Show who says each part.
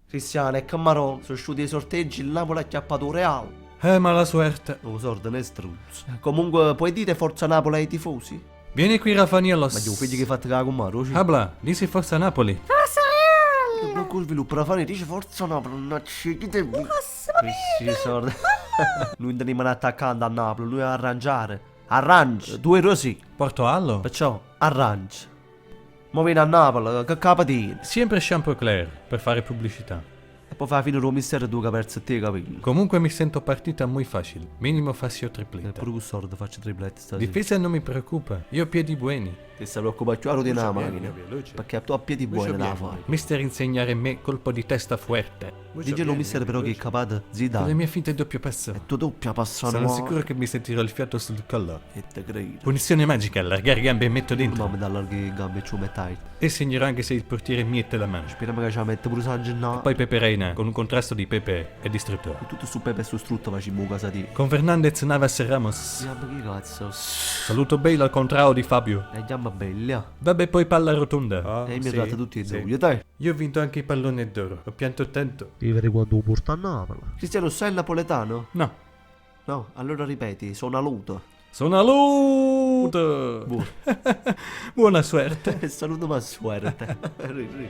Speaker 1: Cristiano, e che marò, so' asciuti 'e sorteggi, il Napoli ha acchiappato 'o Real.
Speaker 2: Eh, mala suerte.
Speaker 1: 'O sord n'è struzzo. Comunque, puoi dire forza Napoli ai tifosi?
Speaker 2: Vieni qui Rafaniello.
Speaker 1: Ma 'o figlio che hai fatto con la commare, o
Speaker 2: Habla, dici forza Napoli.
Speaker 1: Forza Real! Blocco sviluppo, Rafani dice forza Napoli, non c'è chi te... Questi sordi. Noi teniamo un attaccante a Napoli, lui arrangiare. Arrangia, tu eri così.
Speaker 2: Portoallo?
Speaker 1: Perciò, arrangia. Mo vieni a Napoli, che capa tieni?
Speaker 2: Sempre shampoo Claire, per fare pubblicità.
Speaker 1: E poi fa la fine do mistero tu che perso te capelli.
Speaker 2: Comunque mi sento partita muy facile. Minimo faccio
Speaker 1: E
Speaker 2: tripletta.
Speaker 1: pure con sordo faccio triplette stasera.
Speaker 2: Difesa non mi preoccupa, io ho piedi buoni.
Speaker 1: Ti sta preoccupando più la di una macchina. Perché tu a piedi buoni la fai.
Speaker 2: Mister insegnare me colpo di testa fuerte.
Speaker 1: Dice lo mister però che è capace
Speaker 2: Con le
Speaker 1: Zidane.
Speaker 2: mie finte doppio passo.
Speaker 1: E tu doppia passano.
Speaker 2: Sono sicuro che mi sentirò il fiato sul collo.
Speaker 1: E te credo.
Speaker 2: Punizione magica, allargare gambe e metto dentro.
Speaker 1: Mamma da allarghi le gambe e ci mettai.
Speaker 2: E segnerò anche se il portiere miette la mano.
Speaker 1: Speriamo che ci mette pure San Gennaro.
Speaker 2: Poi Pepe Reina, con un contrasto di Pepe è distrutto.
Speaker 1: Tutto su Pepe e su Strutto facciamo casa di.
Speaker 2: Con Fernandez, Navas e Ramos.
Speaker 1: Andiamo che cazzo.
Speaker 2: Saluto Bale al contrario di Fabio.
Speaker 1: E andiamo belli.
Speaker 2: Vabbè, poi palla rotonda.
Speaker 1: E mi date tutti e due, dai.
Speaker 2: Io ho vinto anche il pallone d'oro. Ho pianto tanto.
Speaker 1: Vivere quando porta a Napoli. Cristiano, sei il napoletano?
Speaker 2: No.
Speaker 1: No, allora ripeti, sono aluto.
Speaker 2: Sono aluto.
Speaker 1: Buono.
Speaker 2: Buona suerte.
Speaker 1: Saluto ma suerte. Ri, ri.